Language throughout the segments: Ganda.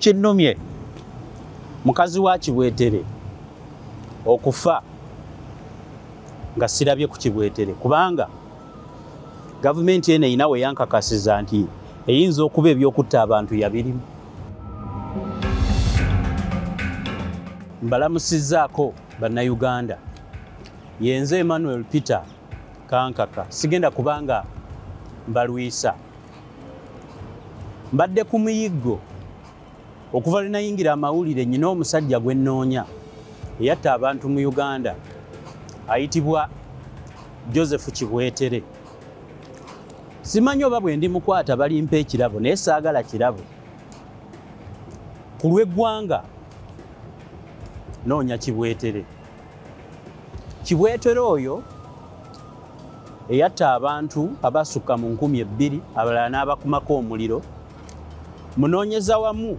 Kinnumye mukazi wa Kibwetere okufa nga sirabye ku Kibwetere, kubanga gavumenti eno erina we yankakasiza nti eyinza okuba ebyokutta abantu yabirimu. Mbalamusizzaako Bannayuganda. Yenze Emmanuel Peter Kankaka, sigenda kubanga mbalwisa. Mbadde ku muyiggo okuva lwe nayingira amawulire. Nnyina omusajja gwe nnoonya eyatta abantu mu Uganda ayitibwa Joseph Kibwetere. Simanyi oba bwe ndimukwata balimpa ekirabo, naye saagala kirabo. Ku lw'eggwanga noonya Kibwetere. Kibwetere oyo eyatta abantu abasukka mu 2000, abalala n'abakumako omuliro. Munoonyeza wamu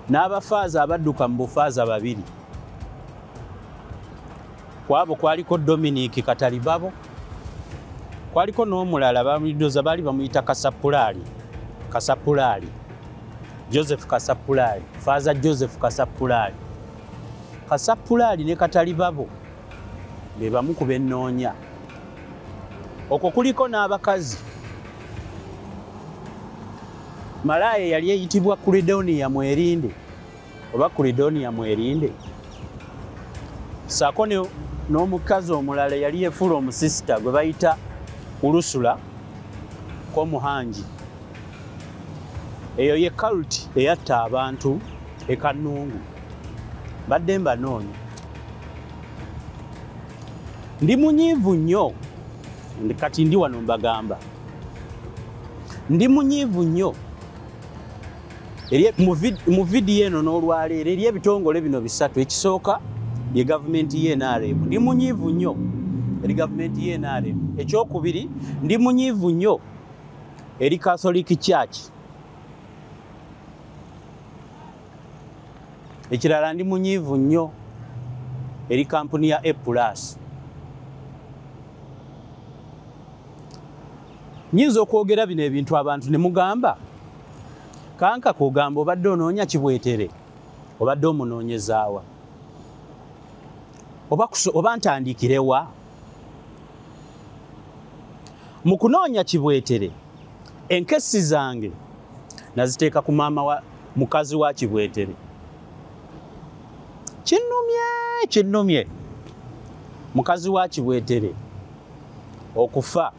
n'abafaaza abadduka mu bufaaza babiri. Kwabo kwaliko Dominic Katalibabo, kwaliko n'omulala bamwidoza baali bamuyita Kasapulaali, Kasapulaali, Joseph Kasapulaali, Faaza Joseph Kasapulaali. Kasapulaali ne Katalibabo be bamu ku bennoonya. Okwo kuliko n'abakazi. Malaaya yali eyitibwa Kulidonia Mwerinde oba Kulidonia Mwerinde, saako n'omukazi omulala yali yefuula omusisita gwe bayita Ulusula Komuhangi. Eyo ye cult eyatta abantu e Kannungu. Mbadde mbanoonya. Ndi munyiivu nnyo, kati ndi wano mbagamba, ndi munyiivu nnyo mu vidiyo eno n'olwaleero eri ebitongole bino bisatu. Ekisooka ye gavumenti ye NRM. Ndi munyiivu nnyo eri gavumenti ye NRM. Ekyokubiri, ndi munyiivu nnyo eri Catholic Church. Ekirala, ndi munyiivu nnyo eri kampuni ya A Plus. Nyinza okwogera bino ebintu abantu ne mugamba, Kankaka ogamba obadde onoonya Kibwetere, obadde omunoonyezaawa, oba ntandikirewa? Mu kunoonya Kibwetere, enkessi zange naziteeka ku maama wa mukazi wa Kibwetere. Kinnumye, kinnumye mukazi wa Kibwetere okufa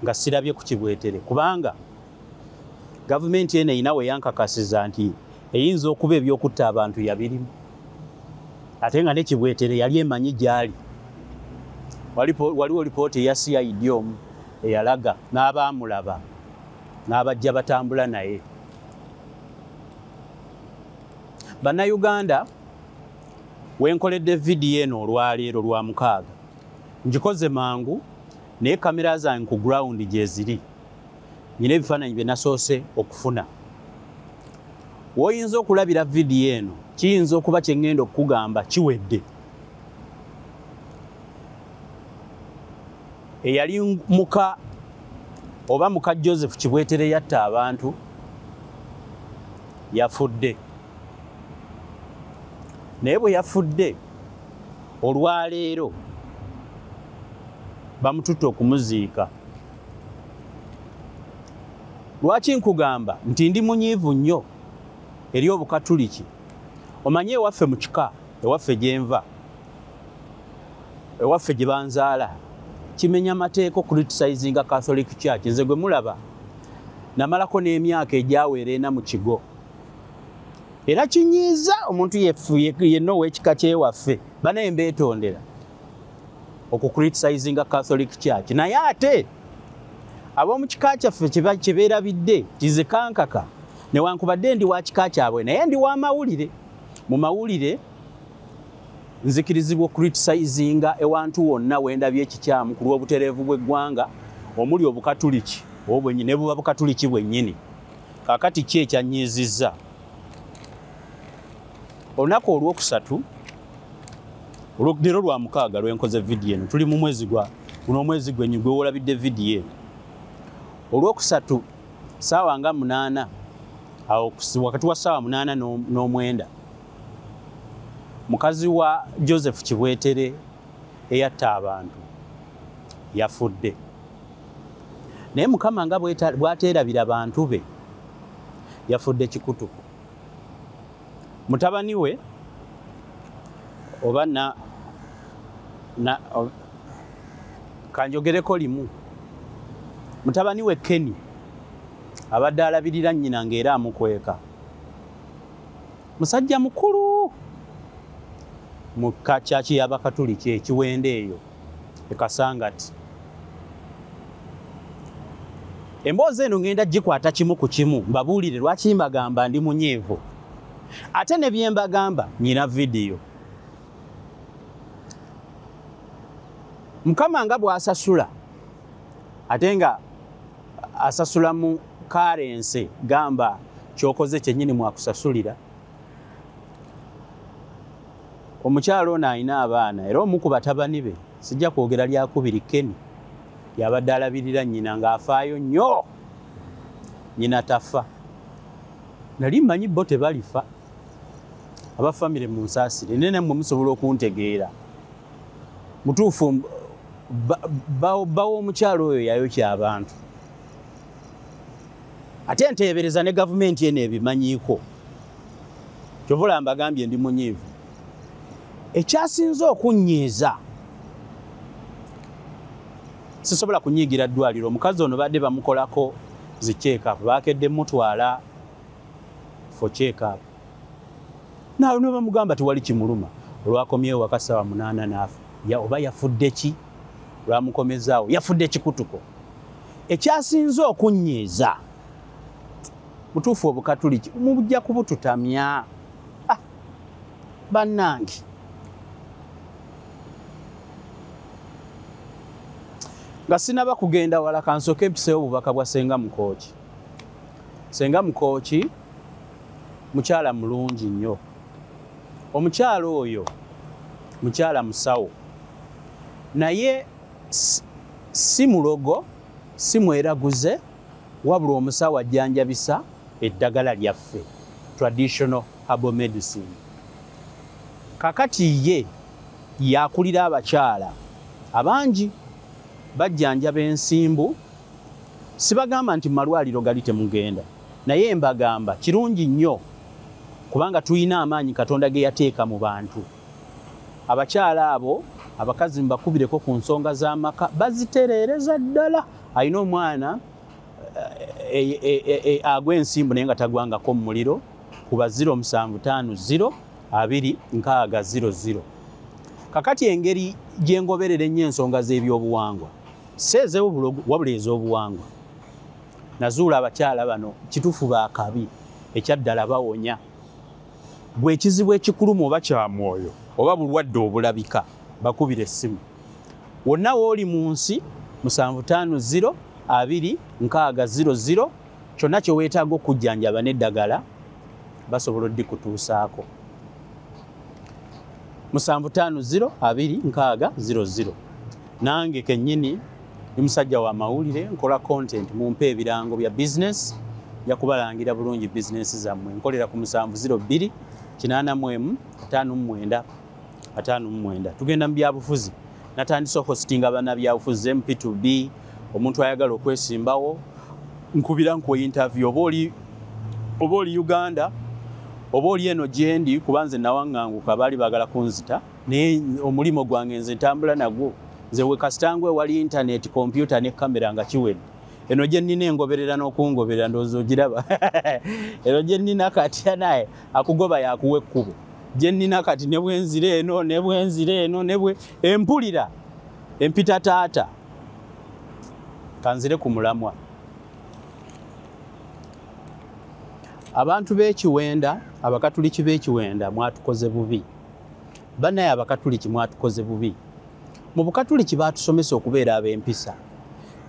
nga sirabye ku Kibwetere, kubanga gavumenti eno erina we yankakasiza nti eyinza okuba ebyokutta abantu yabirimu, ate nga ne Kibwetere yali emanyi gy'ali. Waliwo lipooti eya CID omu eyalaga n'abaamulaba n'abajja batambula naye. Bannayuganda, wenkoledde vidiyo eno olwaleero lwa mukaaga, ngikoze mangu, naye kamera zange ku ground gye ziri. Nyina ebifaananyi bye nasoose okufuna. W'oyinza okulabira vidiyo eno, kiyinza okuba kye ŋŋenda okukugamba kiwedde. Eyali muka oba muka Joseph Kibwetere yatta abantu yafudde. Naye bwe yafudde, olwaleero bamututte okumuziika. Lwaki nkugamba nti ndi munyiivu nnyo eri Obukatuliki? Omanye ewaffe mu kika, ewaffe gye nva, ewaffe gye banzaala, kimenya mateeka okucriticizinga Catholic Church. Nze gwe mulaba namalako n'emyaka egyaweera 4 mu kigo, era kinyiiza omuntu yenna ow'ekika kyewaffe. Banaye mbeetondera okucriticizinga Catholic Church, naye ate ab'omu kika kyaffe kyebeerabidde kize Kankaka, newankubadde ndi wa kika kyabwe, naye ndi wa mawulire. Mu mawulire nzikirizibwa okucriticizinga ewantu wonna wendabye ekikyamu ku lw'obutereevu bw'eggwanga, omuli Obukatuliki obwennyini, ne buba Bukatuliki bwennyini. Kaakati ki ekyanyiizizza? Olunaku olwokusatu, leero lwa mukaaga lwenkoze vidiyo eno, tuli mu mwezi gwa guno, omwezi gwenyi gwe wolabidde vidiyo eno. Olwokusatu saawa nga 8 Awo wakati wa ssaawa 8 n'9, mukazi wa Joseph Kibwetere eyatta abantu yafudde. Naye Mukama nga bw'ateerabira bantu be, yafudde kikutuko. Mutabani we oba na kanjogereko limu, mutabani we Kenny abadde alabirira nnyina ng'era amukweka. Musajja mukulu mu kyaki y'Abakatuliki ekiwendo eyo e Kasangati. Emboozi eno ngenda gikwata kimu ku kimu, mbabuulire lwaki mbagamba ndi munyiivu. Ate ne bye mbagamba nnyina vidiyo. Mukama nga bw'asasula, ate nga asasula mu karense, gamba ky'okoze kyennyini mwakusasulira. Omukyalo ono alina abaana, era omu ku batabani be, sijja kwogera lyakubiri, Kenny yabadde alabirira nnyina ng'afaayo nnyo. Nnyina tafa. Nali mmanyi bo tebalifa. Abafamire munsaasire, naye nammwe musobola okuntegeera. Mutuufu bawo omukyalo oyo yayokya abantu. Ate nteebereza ne gavumenti eno ebimanyiiko. Kyova mbagambye ndi munyiivu. Ekyasinze okunnyiiza, sisobola kunyiigira ddwaliro. Omukazi ono badde bamukolako zi check-up, baakedde mutwala for check-up. Nawe ne bamugamba tewali kimuluma. Olwakomyewo waka ssaawa 8 n'afa. Oba yafudde ki? Lwamukomezaawo yafudde kikutuko. Ekyasinze okunnyiiza, mutuufu Obukatuliki mujja kubututamya. Bannange, nga sinaba kugenda wala, kansooke mpiseewo obubaka bwa Ssenga Mukooki. Ssenga Mukooki mukyala mulungi nnyo. Omukyala oyo mukyala musawo, naye si mulogo, si mweraguze, wabula omusawo ajjanjabisa eddagala lyaffe, traditional herbal medicine. Kakati ye yakulira abakyala abangi bajjanjaba ensimbu. Sibagamba nti malwaliro gali temugenda, naye mbagamba kirungi nnyo kubanga tulina amaanyi Katonda ge yateeka mu bantu. Abakyala abo abakazi mbakubireko ku nsonga z'amaka, bazitereereza ddala. Alina omwana agwa ensimbu naye nga tagwangako mu muliro, kuba 0750 2 6 00. Kakati engeri gye ngoberera ennyo ensonga z'ebyobuwangwa, si ez'obulogo wabula ez'obuwangwa, nazuula abakyala bano kituufu baakabi, ekyaddala bawonya. Bwe ekizibu ekikulumu oba kya mwoyo oba bulwadde obulabika, bakubira essimu. Wonna w'oli mu nsi, 750 2 6 00, kyonna kye weetaaga okujjanjaba n'eddagala basobola oddikutuusaako. 750 2 6 00. Nange kennyini ndi musajja wa mawulire, nkola content, mumpe ebirango bya business, nja kubalangira bulungi business zammwe. Nkolera ku 702 81 59 59. Tugenda mu byabufuzi. Natandise hostinga bannabyabufuzi MP2B, omuntu ayagala okwesimbawo nkubira nkuwa interview, oba oli Uganda oba oli eno gyendi, kuba nze nawaŋŋanguka baali baagala kunzita, naye omulimu gwange nze ntambula nagwo. Nze we kasitangwe wali internet, computer ne kamera nga kiwedde. Eno gye nnina engoberera n'okungoberera ndowooza ogiraba. Eno gye nnina kati naye akugoba yakuwa ekkubo. Gye nnina kati ne bwenzira eno ne bwenzira eno ne bwe empulira empita taata. Kanzire ku mulamwa. Abantu b'ekiwenda, Abakatuliki b'ekiwenda mwatukoze bubi. Bannaye Abakatuliki mwatukoze bubi. Mu Bukatuliki baatusomesa okubeera ab'empisa,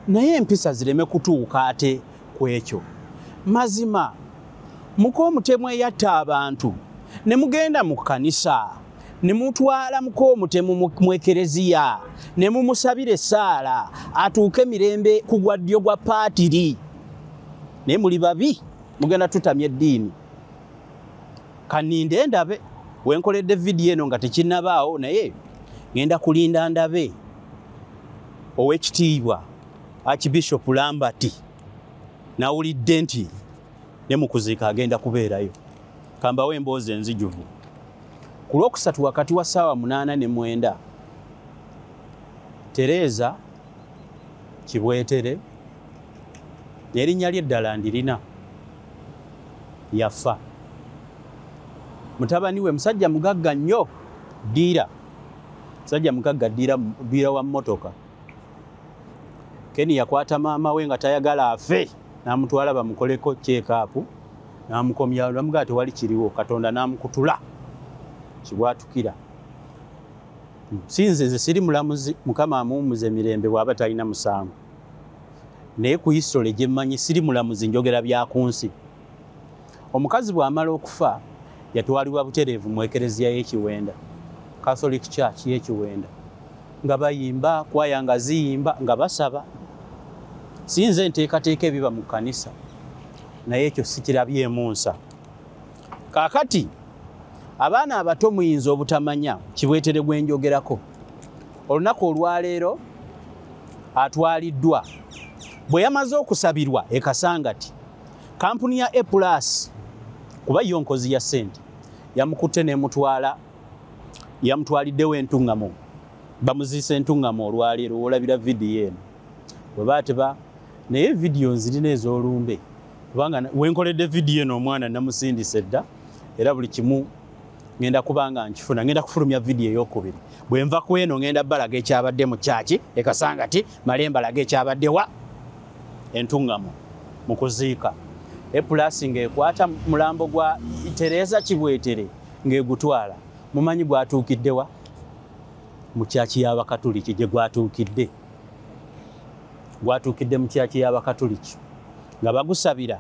naye empisa zireme kutuuka ate ku ekyo. Mazima muka omutemu eyatta abantu ne mugenda mu kkanisa ne mutwala muka omutemu mu ekereziya ne mumusabira essaala atuuke mirembe ku gwa ddyo gwa paatiri, naye muli babi. Mugenda tutamya eddiini. Kaninde ndabe wenkoledde vidiyo eno nga tekinnabaawo, naye ngenda kulinda ndabe owekitiibwa Archbishop Lambert. Nawulidde nti ne mu kuziika agenda kubeerayo. Kambawo emboozi enzijuvu. Ku Lwokusatu wakati wa ssaawa 8 ne 9, Tereza Kibwetere, n'erinnya lye eddala ndirina, yafa. Mutabani we musajja mugagga nnyo, ddiira. Musajja mugagga ddiira wa mmotoka. Ken yakwata maama we nga tayagala afe, n'amutwala bamukoleko check-up, n'amukomya, n'amugamba tewali kiriwo, Katonda n'amukutula. Kibwatukira. Sinze nze siri mulamuzi, Mukama amuwummuze emirembe bw'aba talina musango. Naye ku history gye mmanyi siri mulamuzi, njogera bya ku nsi. Omukazi bw'amala okufa yatwalibwa butereevu mu ekereziya y'Ekiwenda, Catholic Church y'Ekiwenda, nga bayimba, kwaya nga ziyimba, nga basaba. Sinze nteekateeka ebiba mu kkanisa, naye ekyo sikirabyemu nsa. Kaakati abaana abato muyinza obutamanya Kibwetere gwe njogerako. Olunaku olwaleero atwaliddwa. Bwe yamaze okusabirwa e Kasangati, kampuni ya A Plus, kuba yo nkozi ya ssente, yamukutte n'emutwala, yamutwaliddewo entuŋŋamo. Bamuziise entuŋŋamo olwaleero, w'olabira vidiyo eno. Bwe baateba, naye vidiyo nzirina ez'olumbe, kubanga wenkoledde vidiyo eno omwana namusindise dda, era buli kimu ngenda kubanga nkifuna, ngenda kufulumya vidiyo ey'okubiri. Bwe nva ku eno ngenda balaga ekyabadde mu kyaki e Kasangati, male mbalaga ekyabadde wa entuŋŋamo mu kuziika. A Plus ng'ekwata mulambo gwa Tereza Kibwetere ng'egutwala. Mumanyi gwatuukidde wa? Mu kyaki y'Abakatuliki gye gwatuukidde. Gwatuukidde mu kyaki y'Abakatuliki nga bagusabira.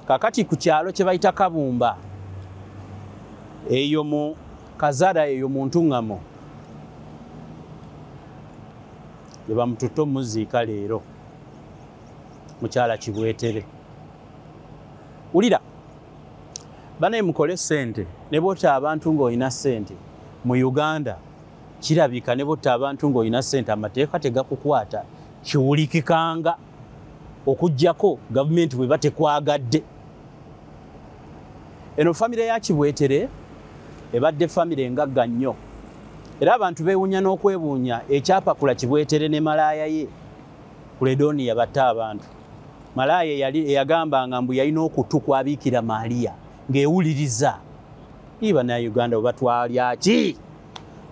Kaakati ku kyalo kye bayita Kabumba, eyo mu Kazara, eyo mu ntuŋŋamo, gye bamututte omuziika leero, mukyala Kibwetere. Wulira, banaye mukole ssente, ne bw'otta abantu ng'olina ssente mu Uganda, kirabika ne bw'otta abantu ng'olina ssente amateeka tegakukwata, kiwulikikanga okuggyako gavumenti bwe batekwagadde. Eno famire ya Kibwetere ebadde famire engagga nnyo, era abantu beewuunya n'okwebuunya ekyapakula Kibwetere ne malaaya ye Kuledonia batta abantu. Malaaya yali eyagambanga mbu yalina okutu kwabiikira Maria ng'ewuliriza. Iba na Uganda obatwalya ki?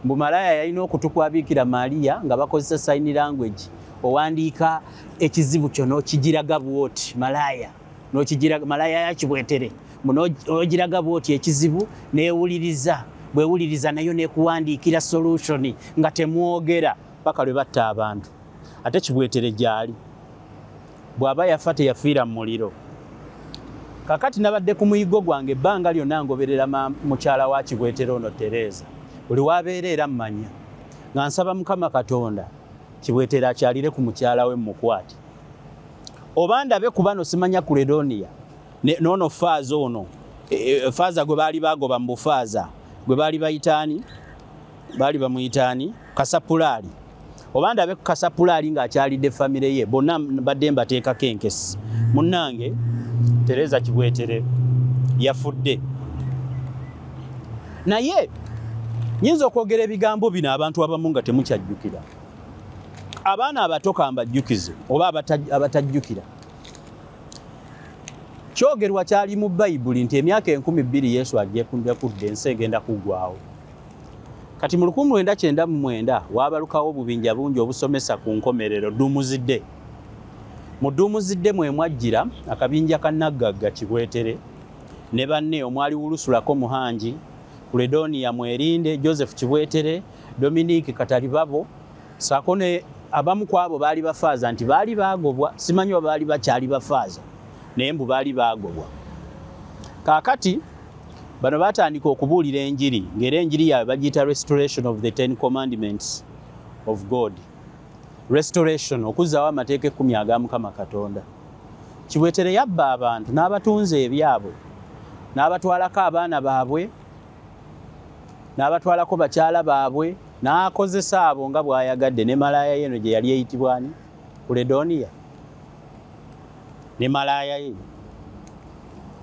Mbu malaaya yalina okutu kwabiikira Maria nga bakozesa sign language, owandiika ekizibu kyo n'okigiraga bw'oti malaaya, n'okigiraga malaaya ya Kibwetere, n'ogiraga bw'oti ekizibu n'ewuliriza, bw'ewuliriza nayo n'ekuwandiikira solution nga temwogera paka lwe batta abantu. Ate Kibwetere gy'ali. Bw'aba yafa teyafiira mu muliro. Kaakati nabadde ku muyigo gwange ebbanga lyonna ngoberera mukyala wa Kibwetere ono Tereza. Buli w'abeera era mmanya. Nga nsaba Mukama Katonda Kibwetere akyalire ku mukyala we mmukwate. Oba ndabe ku bano simanya Kuledonia, n'ono faaza ono, faaza gwe baali bagoba mu bufaaza, gwe baali bayitaani, baali bamuyitaani, Kasapulaali. Oba ndabe ku Kasapulaali ng'akyalidde famire ye, bonna mbadde mbateekako enkesi. Munnange Tereza Kibwetere yafudde. Naye nyinza okwogera ebigambo bino abantu abamu nga temukyajjukira. Abaana abato kambajjukize oba abatajjukira. Kyogerwa kyali mu Bayibuli nti emyaka 2000 Yesu ajja kudda, ensi egenda kuggwaawo. Kati mu 1999 waabalukawo obubinja bungi obusomesa ku nkomerero Ddumuzidde. Mu Ddumuzidde mwe mwajjira akabinja ka Naggagga Kibwetere ne banne omwali Wulusulako Muhangi, Kuledonia Mwerinde, Joseph Kibwetere, Dominique Katalibabo, ssaako ne abamu ku abo baali bafaaza nti baali baagobwa, simanyi oba baali bakyali bafaaza, naye mbu baali baagobwa. Kaakati bano batandika okubuulira enjiri, ng'era enjiri yaabwe bagiyita Restoration of the Ten Commandments of God. Restoration, okuzzaawo amateeka 10 aga Mukama Katonda. Kibwetere yabba abantu n'abatunza ebyabwe, n'abatwalako abaana baabwe, n'abatwalako bakyala baabwe, n'akozesa abo nga bw'ayagadde. Ne malaaya ye eno gye yali eyitibwa ani? Kuledoniya. Ne malaaya ye.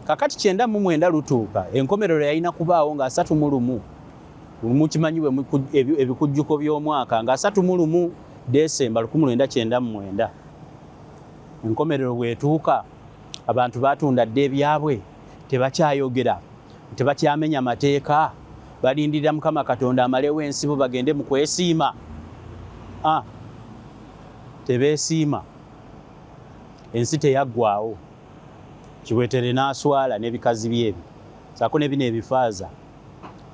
Kakati 99 lutuuka, enkomerero yalina kubaawo nga 31. Mukimanyi bwe ebikujjuko by'omwaka nga 31 Desemba 1999. Enkomerero bw'etuuka, abantu batunda dda ebyabwe, tebakyayogera, tebakyamenya mateeka, balindirira Mukama Katonda amalewo ensibo bagende mu kwesiima. Tebeesiima. Ensi teyaggwaawo. Kibwetere n'aswala n'ebikazi byebyo, saako ne bino ebifaaza,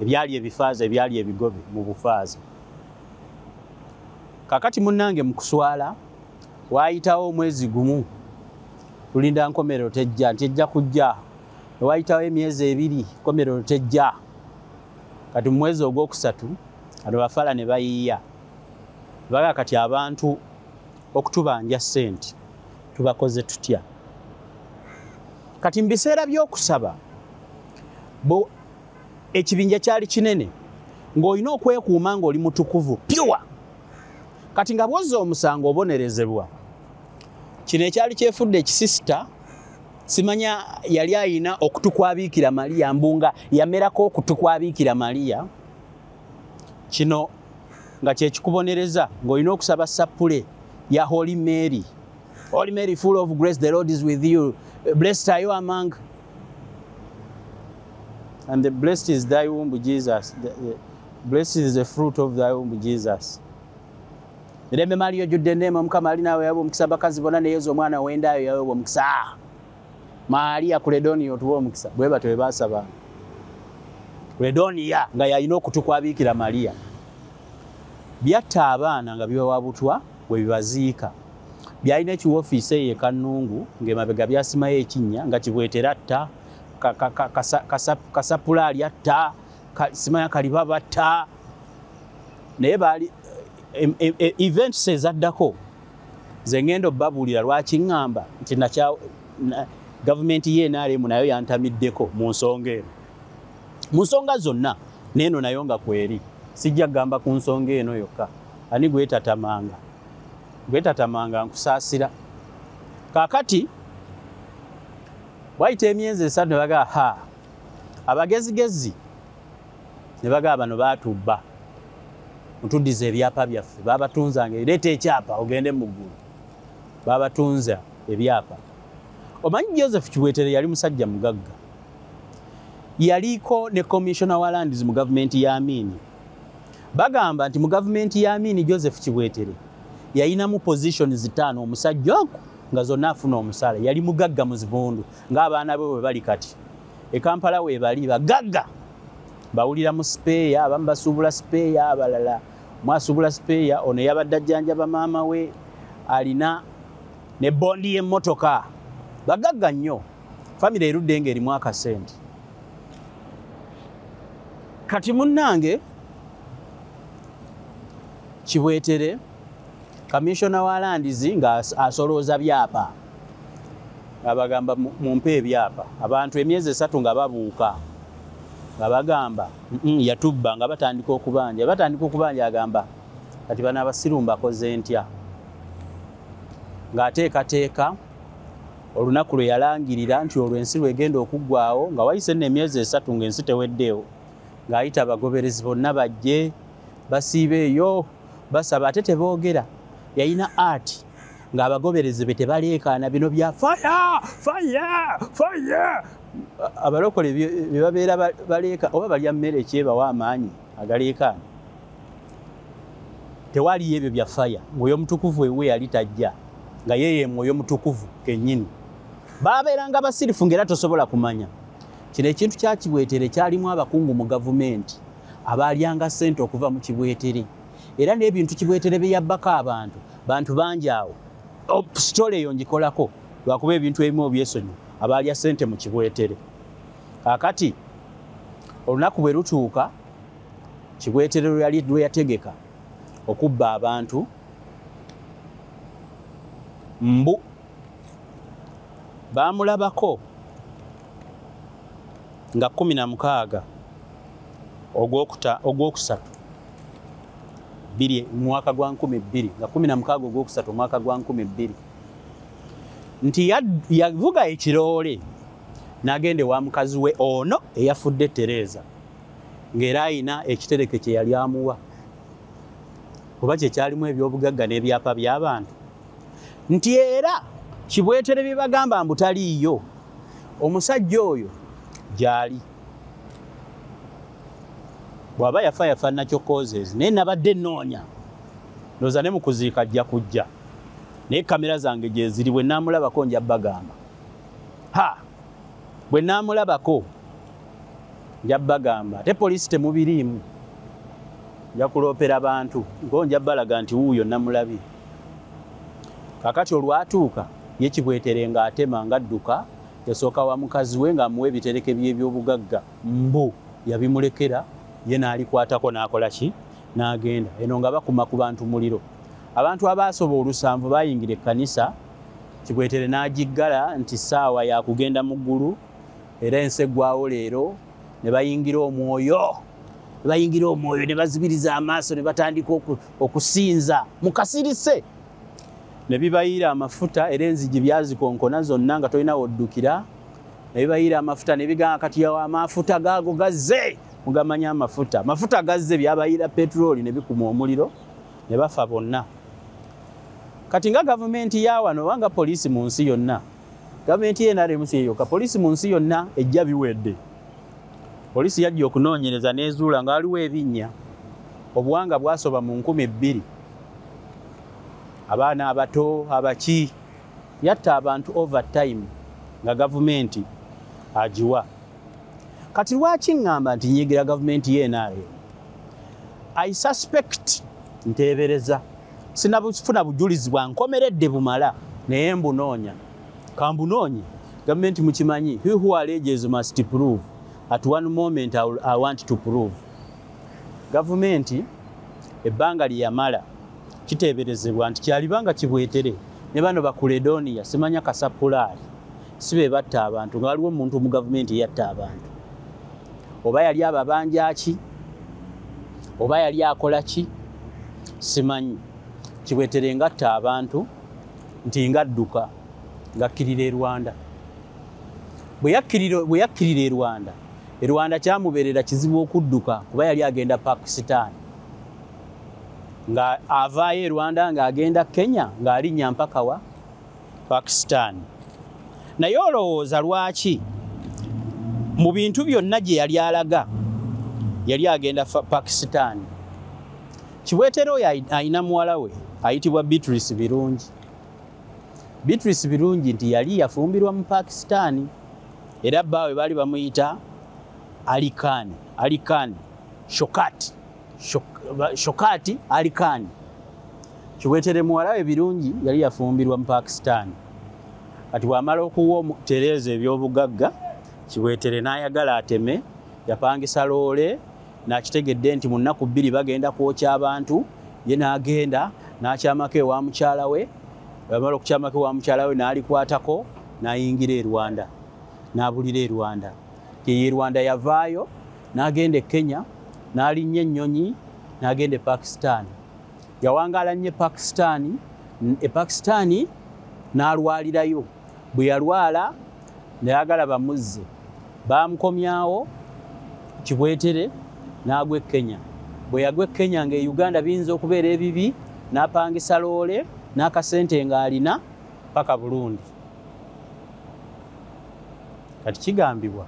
ebyali ebifaaza, ebyali ebigobe mu bufaaza. Kakati munnange mu kuswala waayitawo omwezi gumu, tulinda nkomerero tejja, nti ejja kujja. Waayitawo emyezi 2, nkomerero tejja. Kati mu mwezi ogwokusatu kano bafaala ne bayiiya. Baga kati abantu okutubanja ssente tubakoze tutya? Kati mu biseera by'okusaba ekibinja kyali kinene, ng'olina okwekuuma ng'oli mutukuvu pure. Kati nga bw'ozza omusango obonerezebwa. Kino ekyali kyefudde ekisisita, simanya yali ayina okutu kwa Biikira Maria, mbunga yamerako okutu kwa Biikira Maria. Kino nga kyekikubonereza ng'olina okusaba sappule ya Holy Mary. Holy Mary, full of grace, the Lord is with you. Blessed are you among, and the blessed is thy womb, Jesus. Blessed is the fruit of thy womb, Jesus. Mirembe Maria ojjudde enneema, Mukama ali naawe, yaweebwa omukisa bakazi bonna, ne Yesu omwana w'endaayo yaweebwa omukisa. Maria Kuledoniya otuwa omukisa. Bwe batyo bwe baasaba. Kuledoniya nga yalina okutu kwa Biikira Maria. Byatta abaana nga bibawa butwa bwe bibaziika. Byalina ekiwoofiisi eyo e Kannungu ng'emabega byasimayo ekinnya nga Kibwetere atta, Kasapulaali atta, simanya Kaliba batta. Naye baali events ezaddako ze ngenda obbabuulira lwaki ŋŋamba nti gavumenti ye NRM nayo yantamiddeko mu nsonga eno. Mu nsonga zonna n'eno nayo nga kweri. Sijja kugamba ku nsonga eno yokka. Ani gwetatamanga? Gwetatamanga nkusaasira. Kaakati wayita emyezi 3 ne bagamba ha, abagezigezi ne bagamba bano baatubba, mutuddize ebyapa byaffe. Babatunzanga, leeta ekyapa ogende mu ggulu. Babatunza ebyapa. Omanyi Joseph Kibwetere yali musajja mugagga. Yaliko ne commissioner wa lands mu gavumenti ya Amini. Bagamba nti mu gavumenti ya Amini Joseph Kibwetere yalinamu positions 5 omusajja ogwo nga zonna afuna omusaala. Yali mugagga mu zivundu ng'abaana be bwe bali kati. E Kampala we bali bagagga. Bawulira mu sipeeya, abamu basuubula sipeeya, abalala mwasuubula sipeeya. Ono yabadde ajjanjaba maama we, alina ne bondi y'emmotoka. Bagagga nnyo. Famire erudde ng'erimu akasente. Kati munnange Kibwetere commissioner wa lands nga asolooza byapa. Abagamba mumpe ebyapa. Abantu emyezi 3 nga babuuka. Nga bagamba yatubba, nga batandika okubanja. Batandika okubanja agamba kati bano abasiru mbakoze ntya. Ng'ateekateeka olunaku lwe yalangirira nti olwo ensi lwegenda okuggwaawo, nga wayise nno emyezi 3 ng'ensi teweddeewo. Ng'ayita abagoberezi bonna bajje basiibe eyo basaba, ate teboogera. Yalina art ng'abagoberezi be tebaleekaana bino bya fire fire fire. Abalokole bye babeera baleeka oba balya mmere ekyebawa amaanyi agaleekaana. Tewaliyo ebyo bya fire. Mwoyo Mutukuvu ewe yali tajja, nga yeye Mwoyo Mutukuvu kennyini. Babeeranga basirifu ng'era tosobola kumanya. Kino ekintu kya Kibwetere kyalimu abakungu mu gavumenti abaalyanga ssente okuva mu Kibwetere. Era n'ebintu Kibwetere bye yabbako abantu, bantu bangi awo. Sitole eyo ngikolako lwakuba ebintu ebimu obyesonyi abaalya ssente mu Kibwetere. Kaakati olunaku bwe lutuuka, Kibwetere lwe yali lwe yategeka okubba abantu mbu Baamulabako nga 16 ogwokusatu bbiri mwaka gwa 2000, nga 16 ogwokusatu omwaka gwa 2000, nti yavuga ekiroole n'agenda ewa mukazi we ono eyafudde Tereza, ng'era ayina ekitereke kye yali amuwa oba kye kyalimu ebyobugagga n'ebyapa by'abantu, nti era Kibwetere bye bagamba mbu taliiyo, omusajja oyo gy'ali. Bw'aba yafa yafa nakyo causes, naye nabadde nnoonya, ndowooza ne mu kuziika ajja kujja, naye kamera zange gye ziri, bwe naamulabako nja bagamba. Ha, bwe naamulabako nja bagamba. Ate poliisi temubiriimu, nja kuloopera bantu ngo nja balaga nti wuuyo namulabye. Kakati olwatuuka ye Kibwetere ng'atema ng'adduka, yasooka wa mukazi we ng'amuwa ebitereke by'ebyobugagga mbu yabimulekera, ye n'alikwatako n'akola ki, n'agenda. Eno nga bakuma ku bantu muliro. Abantu abaasoba 7 bayingira ekkanisa, Kibwetere n'agiggala nti ssaawa ya kugenda mu ggulu era ensi eggwawo leero, ne bayingira omwoyo, ne bayingira omwoyo ne bazibiriza amaaso ne batandika okusinza mu kasirise, ne bibayiira amafuta era enzigi byazikonkona zonna nga tolina woddukira, ne bibayiira amafuta ne bigamba kati yawa amafuta gaago gazze, mugamanya amafuta, amafuta gazze, byabayiira petulooli ne bikuma omuliro ne bafa bonna. Kati nga gavumenti ya wano oba nga poliisi mu nsi yonna, gavumenti ye NRM si yokka, poliisi mu nsi yonna ejja biwedde. Poliisi yajja okunoonyereza n'ezuula nga waliwo ebinnya, obuwanga bwasoba mu 2000, abaana abato abaki, yatta abantu over time nga gavumenti agiwa. Kati lwaki ŋŋamba nti nyigira gavumenti ye NRM? I suspect, nteebereza, sinabufuna bujulizi bwa nkomeredde bumala, naye mbunoonya, kambunoonye. Gavumenti mukimanyi, he who alleges must prove. At one moment I want to prove. Gavumenti ebbanga lye yamala kiteeberezebwa nti kyalibanga Kibwetere ne bano bakuledonia simanya kasapulaali si be batta abantu, nga waliwo omuntu mu gavumenti eyatta abantu, oba yali ababanja ki oba yali akola ki simanyi. Kibwetere ngatta abantu nti ngadduka ngakkirira e Rwanda. Bwe yakkirira e Rwanda, e Rwanda kyamubeerera kizibu okudduka kuba yali agenda Pakistan, nga avaayo e Rwanda ng'agenda Kenya ng'alinnya mpaka wa Pakistan. Naye olowooza lwaki mu bintu byonna gye yali alaga yali agenda Pakistan? Kibwetere oyo ayina muwala we ayitibwa Beatrice Birungi. Beatrice Birungi nti yali yafumbirwa mu Pakistan, era bbaawe baali bamuyita Ali Khan, Ali Khan Shokati, Shokati Ali Khan. Kibwetere muwala we Birungi yali yafumbirwa mu Pakistan. Kati bw'amala okuwa Tereza ebyobugagga, Kibwetere n'ayagala ateme, yapangisa loole, n'akitegedde nti mu nnaku 2 bagenda kwokya abantu, ye n'agenda n'akyamako ewa mukyala we. Bw'amala okukyamako ewa mukyala we n'alikwatako n'ayingira e Rwanda, n'abulira e Rwanda. Ye Rwanda yavaayo n'agenda e Kenya, n'alinnya ennyonyi n'agenda e Pakistan. Yawangaala nnyo e Pakistan, e Pakistan n'alwalirayo. Bwe yalwala nayagala bamuzze, baamukomyawo Kibwetere n'agwa e Kenya. Bwe yagwa e Kenya ng'e Uganda biyinza okubeera ebibi, n'apangisa loole n'akasente ng'alina paka Burundi. Kati kigambibwa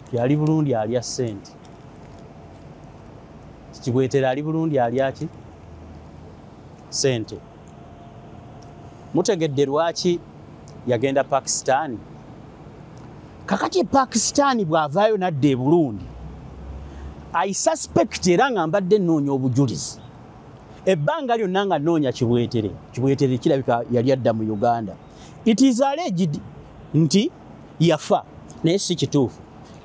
nti ali Burundi alya ssente. Kibwetere ali Burundi alya ki? Ssente. Mutegedde lwaki yagenda Pakistan? Kakati Pakistan bw'avaayo n'adda e Burundi, I suspect, era nga mbadde nnoonya obujulizi ebbanga lyonna nga nnoonya Kibwetere, Kibwetere kirabika yali adda mu Uganda. It is alleged nti yafa, naye si kituufu.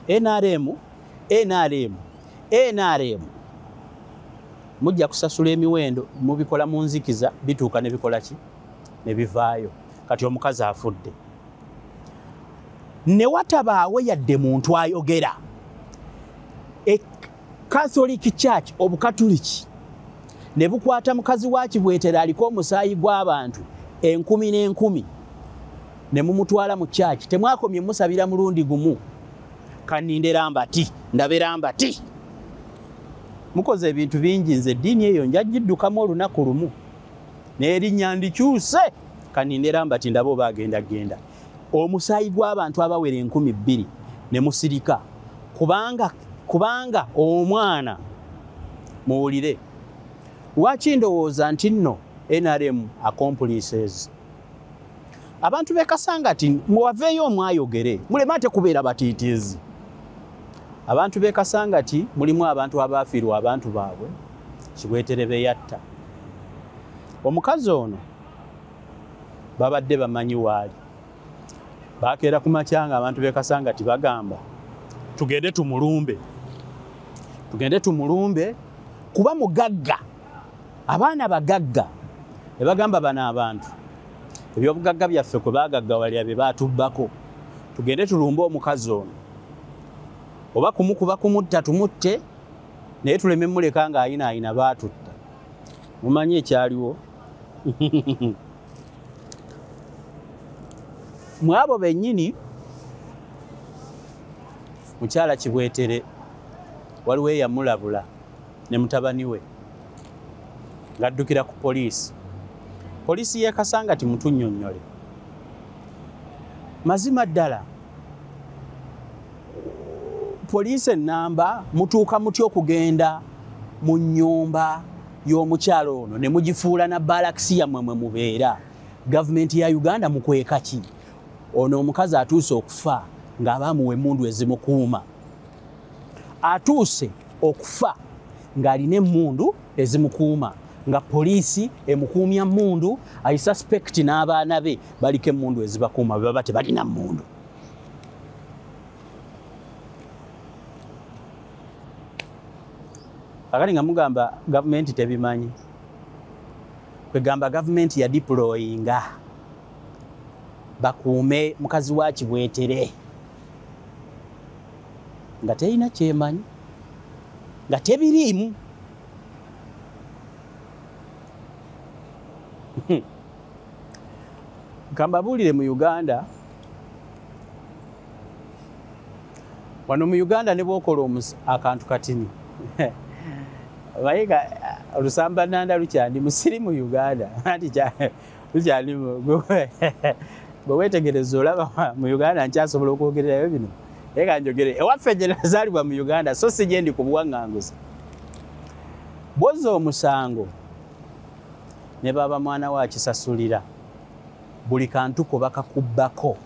NRM, NRM, NRM mujja kusasula emiwendo, mubikola mu nzikiza, bituuka ne bikola ki, ne bivaayo. Kati omukazi afudde. Ne watabaawo yadde muntu ayogera. E Catholic Church, obukatuliki ne bukwata mukazi wa Kibwetere aliko omusaayi gw'abantu enkumi n'enkumi ne mumutwala mu church. Temwakomye musabira mulundi gumu, kanindera mbati ndabera mbati. Mukoze ebintu bingi. Nze eddiini eyo njagiddukamu olunaku lumu n'erinnya ndikyuse. Kanindera mbati ndaba oba agenda genda. Omusaayi gw'abantu abawera 2000 ne musirika, kubanga omwana muwulire. Lwaki ndowooza nti nno NRM accomplices? Abantu b'e Kasangati muwaveeyo omwayogere, muleme ate kubeera batiitiizi. Abantu b'e Kasangati mulimu abantu abaafiirwa abantu baabwe Kibwetere be yatta. Omukazi ono babadde bamanyi waali. Bakeera ku makya nga abantu b'e Kasangati bagamba tugende tumulumbe, tugende tumulumbe kuba mugagga, abaana bagagga. Ne bagamba bano abantu ebyobugagga byaffe kwe bagaggawalira bye baatubbako, tugende tulumbe omukazi ono, oba kumukuba kumutta tumutte, naye tuleme muleka ng'ayinaayina baatutta. Mumanyi ekyaliwo? Mu abo bennyini mukyala Kibwetere waliwo eyamulabula ne mutabani we ng'addukira ku poliisi. Poliisi y'e Kasangati mutunnyonnyole mazima ddala, poliisi ennamba mutuuka mutya okugenda mu nnyumba y'omukyalo ono ne mugifuula na balakisi yammwe mwe mubeera? Gavumenti ya Uganda mukweka ki? Ono omukazi atuuse okufa ng'abaamuwa emmundu ezimukuuma, atuuse okufa ng'alina emmundu ezimukuuma, nga poliisi emukuumya mmundu. I suspect n'abaana be baliko emmundu ezibakuuma, bwe baba tebalina mmundu. Kakati nga mugamba gavumenti tebimanyi, kwegamba gavumenti ya deployinga bakuume mukazi wa Kibwetere nga terina kyemanyi, nga tebiriimu. Kambabuulire, mu Uganda wano, mu Uganda ne bw'okola akantu katini mayiga olusamba nanda lukyandi musiri mu Uganda, anti lukyalimu. Bwe weetegereza olaba mu Uganda nkyasobola okwogererayo bino, naye ka njogere ewaffe gye nazaalibwa mu Uganda, so si gye ndi ku buwaŋŋanguzi. Bw'ozza omusango ne baba mwana wa kisasulira, buli kantu ko bakakubbako,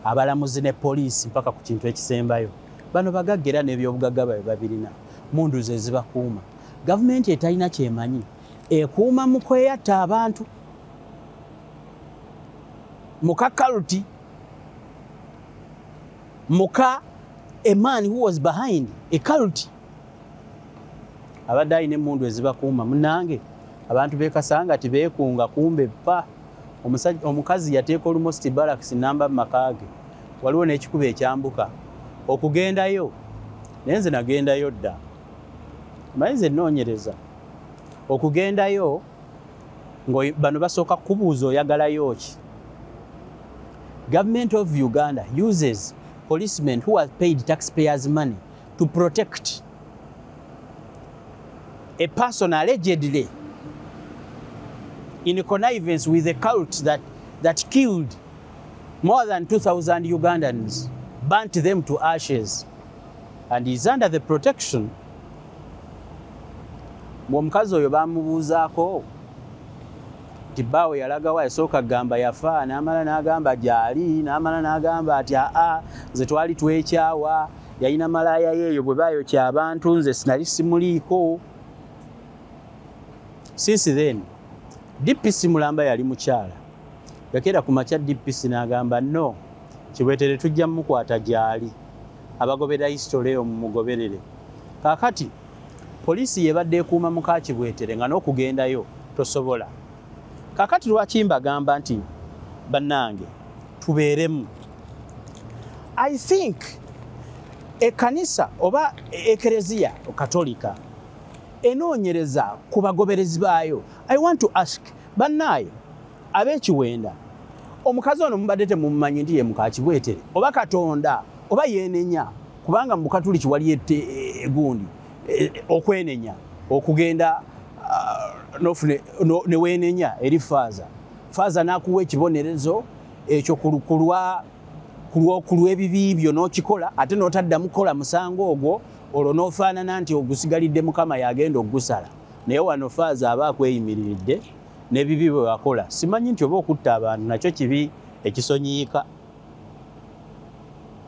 abalamuzi ne poliisi mpaka ku kintu ekisembayo. Bano bagagga era n'ebyobugagga babe babirina, mundu ze zibakuuma. Gavumenti etalina kyemanyi ekuuma mu kweyatta abantu muka cult, muka a man who was behind a cult abadde alina emmundu ezibakuuma. Munnange, abantu b'e Kasangati beekunga, kumbe pa omukazi yateeka almost barracks namba mu maka ge. Waliwo n'ekikubo ekyambuka okugendayo, naye nze nagendayo dda, manyi nze nnoonyereza. Okugendayo bano basooka kukubuuza oyagalayo ki. Government of Uganda uses policemen who are paid taxpayers' money to protect a person allegedly in connivance with a cult that killed more than 2,000 Ugandans, burnt them to ashes, and is under the protection. Omukazi oyo bamubuuzaako nti bbaawe yalagawa, yasooka kugamba yafa, n'amala n'agamba gy'ali, n'amala n'agamba ati aa, nze twali twekyawa, yalina malaaya yeeyo bwe baayokya abantu, nze sinali simuliiko. Since then DPC Mulamba yali mukyala, yakeera ku makya DPC n'agamba no, Kibwetere tujja mumukwata gy'ali, abagobera history eyo mumugoberere. Kaakati poliisi yebadde ekuuma muka Kibwetere nga n'okugendayo tosobola. Kaakati lwaki mbagamba nti bannange tubeeremu? I think ekkanisa oba ekereziya Katolika enoonyereza ku bagoberezi baayo. I want to ask bannaayo ab'ekiwenda, omukazi ono mubadde temumumanyi nti ye mukakibwetere oba Katonda oba yeenenya? Kubanga mu Bukatuliki wali egundi okwenenya, okugenda ne weenenya eri faaza, faaza n'akuwa ekibonerezo ekyo ku lw'ebibi byo, n'okikola ate n'otaddamu kukola musango ogwo, olwo n'ofaanana nti ogusigalidde Mukama yagenda ogusala. Naye wano faaza aba akweyimiriridde n'ebibi bwe wakola. Simanyi nti oba okutta abantu nakyo kibi ekisonyiika,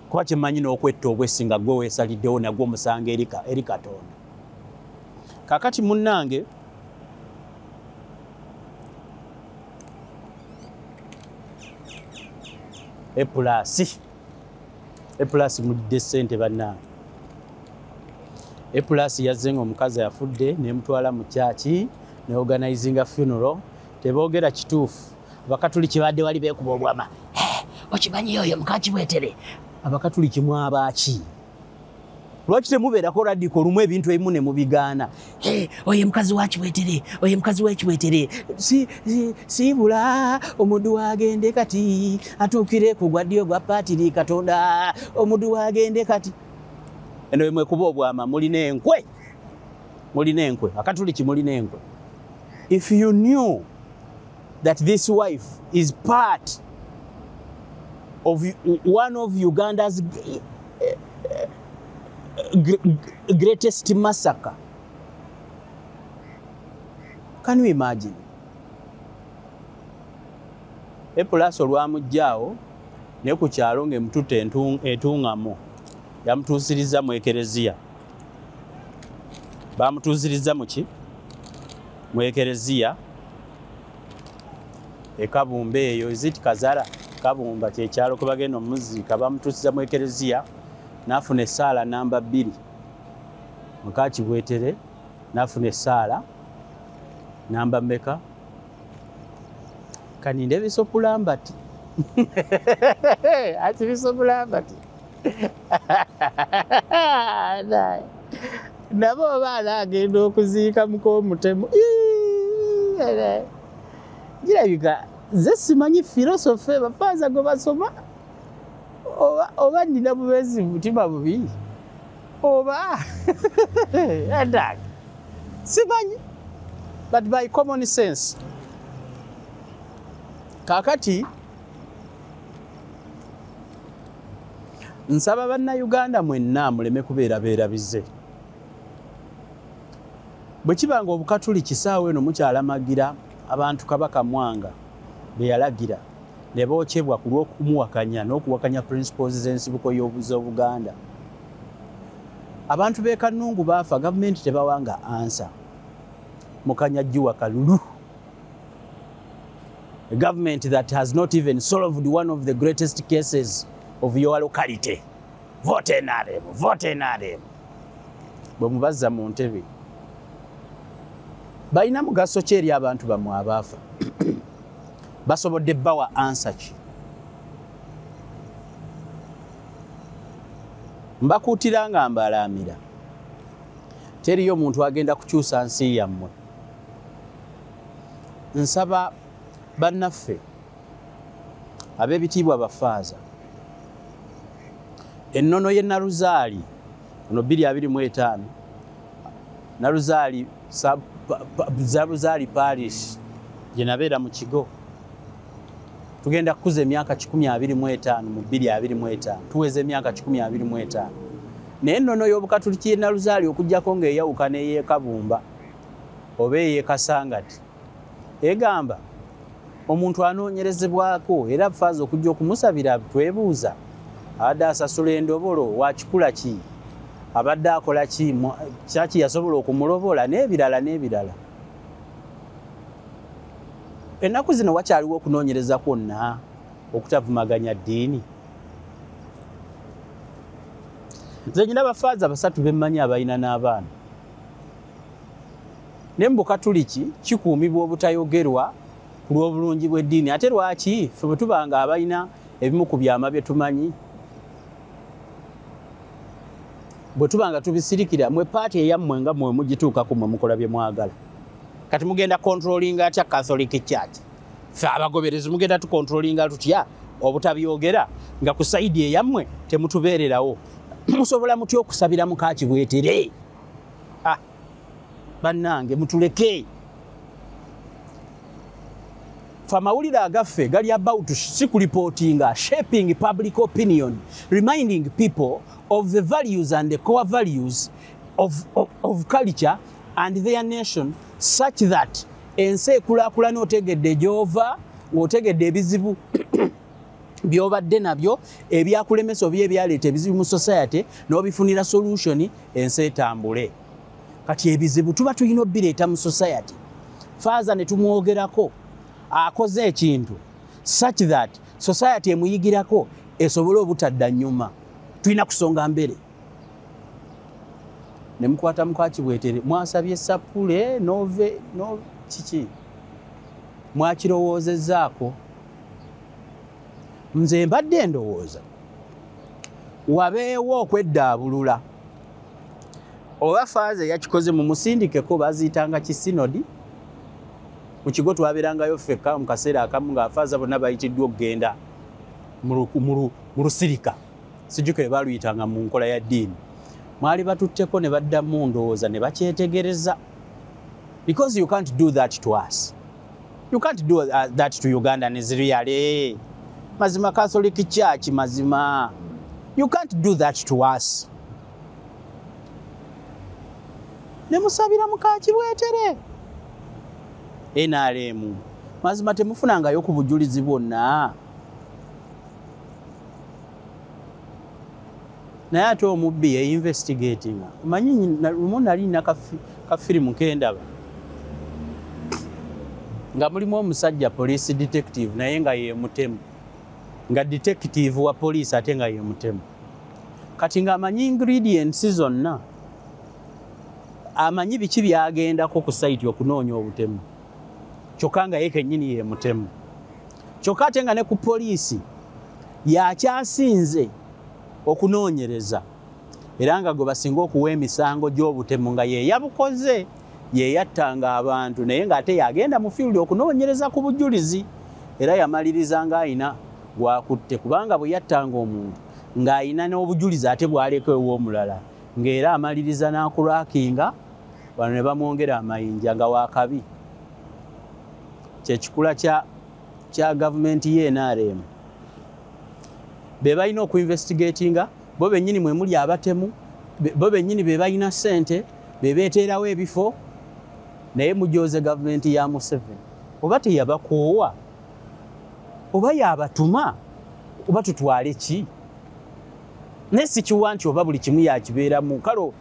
kuba kimanyi n'okwetta obwessi nga gwe weesaliddewo nagwo omusango eri Katonda. Kaakati munnange, A Plus, A Plus mulidde ssente bannange. A Plus yazze nga omukazi yafudde, nemutwala mu kyaki ne organizinga funeral. Teboogera kituufu. Abakatuliki badde wali beekuba obwama, "Okimanyi oyo mukakibwetere?" Abakatuliki mwabaaki? Lwaki temubeerako radical olumu ebintu ebimu ne mubigaana? "Oyo mukazi wa Kibwetere, oyo mukazi wa Kibwetere." Siibula omuddu wagende kati atuukire ku gwa ddyo gwa paatiri Katonda, omuddu wagende kati. Eno mwekuba obwama, mulina enkwe, mulina enkwe. Akatuliki mulina enkwe. If you knew that this wife is part of one of Uganda's greatest massacre, can you imagine? A Plus olwamuggyaawo ne ku kyalo ng'emututte etungamu, yamutuusiriza mu ekereziya. Bamutuusiriza muki? Mu ekereziya ekabumba eyo, is Kazara Kabumba kyekyalo kwe bagenda omuziika. Bamutuusiza mu ekereziya n'afuna essaala namba 2. Mukakibwetere n'afuna essaala namba mmeka? Kaninde bisopulambati ati bisopulambati nabo obaana agenda okuziika mukomutemu. Girabika nze simanyi philosophy bafaaza gwe basoma, oba nina bubeezi mutima bubi oba adak, simanyi, but by common sense. Kaakati nsaba Bannayuganda mwenna muleme kubeera beerabize. Bwe kiba nga Obukatuliki saawa eno mukyalamagira abantu Kabaka Mwanga be yalagira ne bookyebwa ku lw'okumuwakanya n'okuwakanya principles z'ensibuko y'Obuganda. Abantu b'e Kannungu baafa, gavumenti tebawanga answer. Mukanyajjuwa kalulu. A government that has not even solved one of the greatest cases of your locality. Vote NRM, vote NRM. Bwe mubazza mu ntebe, balina mugaso ki eri abantu bammwe abaafa? Basobodde bawa answer ki? Mbakuutira nga mbalaamira, teriyo muntu agenda kukyusa nsi yammwe. Nsaba bannaffe ab'ebitiibwa bafaaza, ennono ye Naluzaali ono 2025, Naluzaali Naluzaali Parish gye nabeera mu Kigo, tugenda kukuza emyaka 125 mu 2025, tuweza emyaka 125. Naye ennono y'Obukatuliki ye Naluzaali okuggyako ng'eyawuka n'ey'Ekabumba oba ey'Ekasangati, egamba omuntu anoonyerezebwako era faaza okujja okumusabira twebuuza abadde asasula endobolo wakikula ki, abadde akola ki, kyaki yasobola okumulobola n'ebirala n'ebirala. Ennaku zino wakyaliwo okunoonyereza kwonna okutavumaganya ddiini? Nze nyina bafaaza basatu bemmanyi abalina n'abaana, naye mu Bukatuliki kikuumibwa obutayogerwa ku lw'obulungi bw'eddiini. Ate lwaki ffe bwe tubanga abalina ebimu ku byama bye tumanyi Bwe tuba nga tubisirikira, mwe paati eyammwe nga mwe mugituukako, mwe mukola bye mwagala. Kati mugenda controllinga atya Catholic Church? Ffe abagoberezi mugenda tucontrollinga tutya obutabyogera nga ku side eyammwe temutubeererawo? Musobola mutya okusabira mukakibwetere? Ah, bannange, mutuleke. Fe amawulire agaffe gali about si kureportinga, shaping public opinion, reminding people of the values and the core values of culture and their nation, such that ensi ekulaakulana. Otegedde gy'ova, ng'otegedde ebizibu by'obadde nabyo ebyakulemesa oba ebyaleeta ebizibu mu society, n'obifunira solution, ensi etambule. Kati ebizibu tuba tulina obireeta mu society. Faaza ne tumwogerako akoze ekintu such that society emuyigirako, esobole obutadda nnyuma. Tulina kusonga mbere ne mukwata mukakibwetere. Mwasabye sapule nove no kiki mwakirowoozezaako? Nze mbadde ndowooza wabeewo okweddaabulula, oba faaza yakikoze mumusindikeko, baziyitanga kisinodi. Mu kigo twabeerangayo ffekka mu kaseera akamu ng'afaaza bonna bayitiddwa okugenda mu lusirika, sijjukire baluyitanga mu nkola ya ddiini. Mwali batutteko ne baddamu, ndowooza ne bakyetegereza, because you can't do that to us, you can't do that to Ugandans. Really, mazima, Catholic Church, mazima, you can't do that to us. Ne musabira mukakibwetere. NRM, mazima, temufunangayo ku bujulizi bwonna. Naye ate omubbi yeinvestigatinga. Omanyi, lumu nali nina kafirimu kendaba nga mulimu omusajja police detective, naye nga ye mutemu, nga detective wa police ate nga ye mutemu. Kati ng'amanyi ingredients zonna, amanyi biki byagendako ku site okunoonya obutemu, kyokka nga ye kennyini ye mutemu. Kyokka ate nga ne ku poliisi yakyasinze okunoonyereza, era nga gwe basinga okuwa emisango gy'obutemu, nga ye yabukoze, ye yattanga abantu, naye ng'ate yagenda mu field okunoonyereza ku bujulizi. Era yamaliriza ng'ayina gwakutte, kubanga bwe yattanga omuntu ng'ayina n'obujulizi ate bw'aleka ew'omulala, ng'era amaliriza n'akurakinga wano ne bamwongera amayinja nga wakabi. Kyekikula kya gavumenti ye NRM, be balina okuinvestigatinga bo bennyini. Mwe muli abatemu, bo bennyini be balina ssente, be beeteerawo ebifo, naye mujoze gavumenti ya Museveni. Oba teyabakoowa, oba yabatuma, oba tutwale ki? Naye sikiwa nti oba buli kimu yakibeeramu. Kalo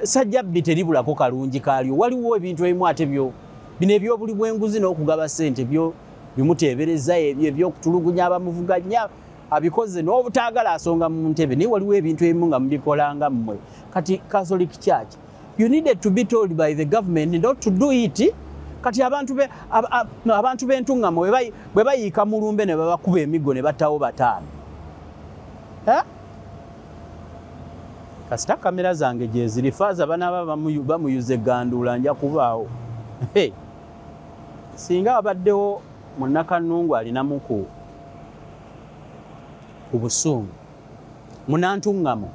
sajjabbi teribulako kalungi kalyo. Waliwo ebintu ebimu ate byo bino ebyobuli bw'enguzi n'okugaba ssente byo bimuteebereza, ebyo ebyokutulugunya abamuvuganya abikoze n'obutaagala asonga mu ntebe. Naye waliwo ebintu ebimu nga mubikolanga mmwe. Kati Catholic Church, you needed to be told by the government not to do it. Kati abantu b'entuŋŋamo bwe bayiika mu lumbe ne babakuba emiggo ne battawo bataano. Kasita kamera zange gyeziri, faaza banaaba bamuyuza egganduula, nja kubaawo. Singa abaddewo munnakannungu alinamu ku busungu, munantuŋŋamo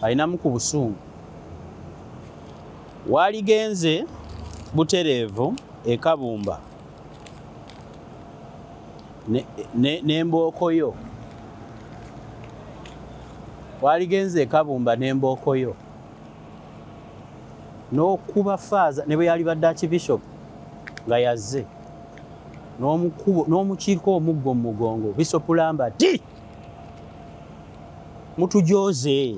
alinamu ku busungu, waaligenze butereevu ekabumba n'embooko yo. Waligenze ekabumba n'embooko yo n'okuba faaza ne bwe yalibadde archbishop nga yazze n'omukiiko omuggo mu mugongo. Bishop Lambert, mutujoze,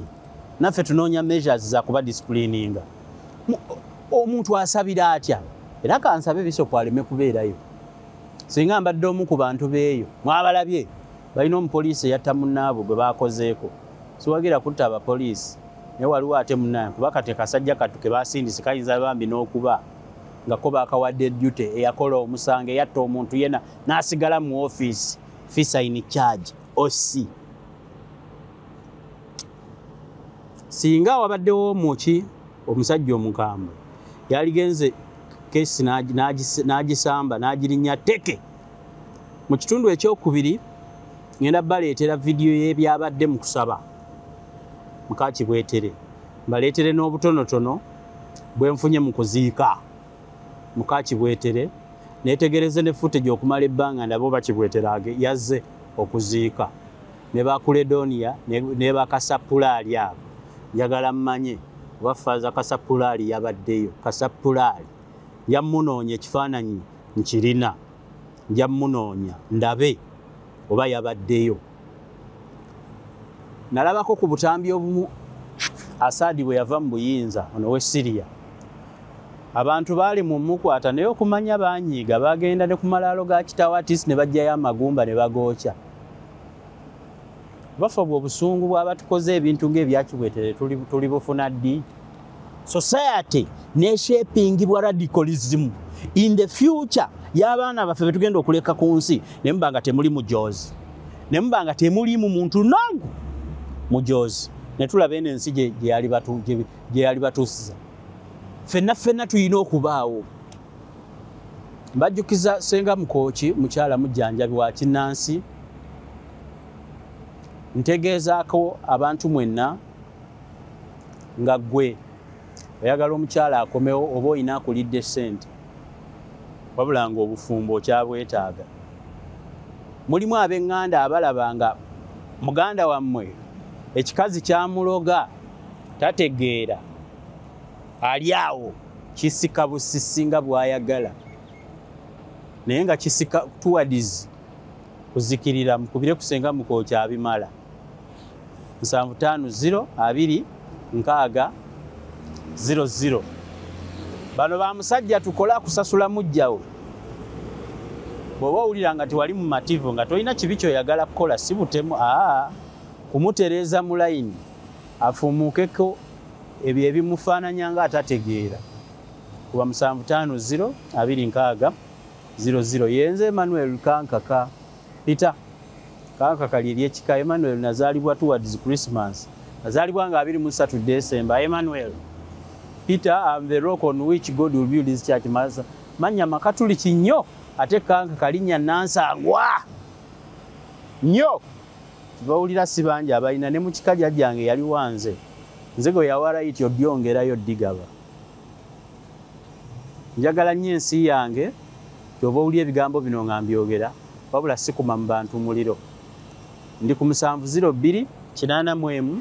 naffe tunoonya measures za kuba disciplininga. Omuntu asabira atya? Era kansabe bishop aleme kubeerayo. Singa mbadde omu ku bantu beeyo, mwabalabye balina omupoliisi eyatta munnaabwe gwe bakozeeko. Siwagira kutta abapoliisi, naye waliwo ate munnaabwe, kuba kati kasajja kattu ke basindise kayinza bambi n'okuba nga ko bakawadde duty, eyakola omusango, eyatta omuntu yena n'asigala mu office, officer in charge, OC. Singa wabaddewo muki omusajja omukambwe yaligenze kesi n'agisamba n'agirinnya tteke. Mu kitundu ekyokubiri ngenda baleetera vidiyo y'ebyabadde mu kusaba muka Kibwetere, mbaleetere n'obutonotono bwe nfunye mu kuziika muka Kibwetere, neetegereze ne footage okumala ebbanga ndabe oba Kibwetere yazze okuziika ne bakuledonia ne bakasapulaali abo. Njagala mmanye oba Faaza Kasapulaali yabaddeyo. Kasapulaali yamunoonya, ekifaananyi nkirina, nja munoonya ndabe oba yabaddeyo. Nalabako ku butambi obumu Asadi bwe yava mu buyinza ono w'e Syria, abantu baali mu mukwata naye okumanya banyiiga bagenda ne ku malaalo ga kitaawe Atisi ne baggyayo amagumba ne bagookya. Bafa bwe obusungu bw'abatukoze ebintu ng'ebya Kibwetere tuli bufuna ddi? Society neshapingibwa radicalism in the future y'abaana baffe be tugenda okuleka ku nsi, ne muba nga temuli mujoozi, ne muba nga temulimu muntu n'ogu mujoozi, ne tulaba eno ensi gye yali batuusiza. Ffenna ffenna tulina okubaawo. Mbajjukiza Ssenga Mukooki, mukyala mujjanjabi wa kinnansi. Ntegeezaako abantu mwenna nga ggwe oyagala omukyala akomewo oba olina akulidde ssente, wabula ng'obufumbo okyabwetaaga. Mulimu ab'eŋŋanda abalaba nga muganda wammwe ekikazi kyamuloga tategeera, ali awo kisika busisi nga bw'ayagala, naye nga kisika towards kuzikirira. Mukubire ku Ssenga Mukooki abimala 750 2 6 00. Bano ba musajja tukola kusasula mujjawo. Bw'oba owulira nga tewali mu mativu, nga tolina kibi ky'oyagala kukola, si butemu, kumutereeza mu layini afuumuukeko ebyo ebimufaananya nga atategeera. Kuba 750 2 6 00. Yenze Emmanuel Kankaka Peter Kankaka lye ly'ekika. Emmanuel nazaalibwa towards Christmas, nazaalibwa nga 23 December. Emmanuel Peter, I'm the rock on which God will build his church. Manya makatuliki nnyo, ate Kankaka linnya nansangwa nnyo. Bawulira si bangi abalina, ne mu kika jjajjange yali wanze nze gwe yawa right odyongerayo ddigaba. Njagala nnyo ensi yange, ky'oba owulira ebigambo bino nga mbyogera, wabula sikuma mu bantu muliro. Ndi ku 702 81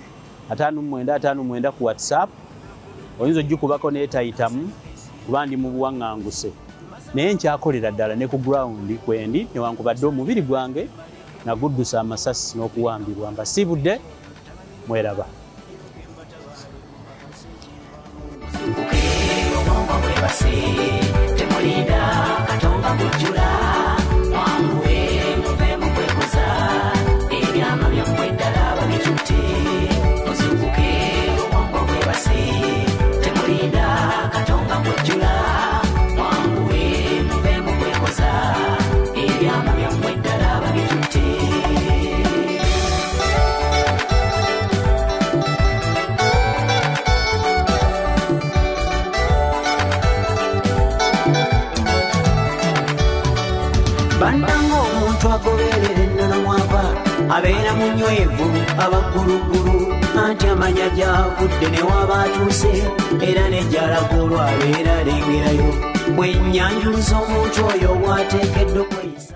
59 59 ku WhatsApp. Oyinza ogikubako n'etayitamu kuba ndi mu buwaŋŋanguse, naye nkyakolera ddala ne ku ground kwendi, newankubadde omubiri gwange naguddusa amasasi n'okuwambibwa. Mbasiibudde, mweraba. Temulinda Katonda kujjula, mwanguwe muve mu kwekoza, ebyama byammwe ddala babitutte. Muzuukuke obwongo bwebase, temulinda Katonda kujjula, mwanguwe muve mu kwekoza, ebyama byammwe ddala babitutte. Bannange omuntu agoberera ennono mwava abeera munywevu abagguluggulu, anti amanya gy'avudde ne waba atuuse, era ne gy'alaga olwo abeera alengerayo. Bwe nnyanjuluza omuntu oyo bw'ateekeddwa okweyisa.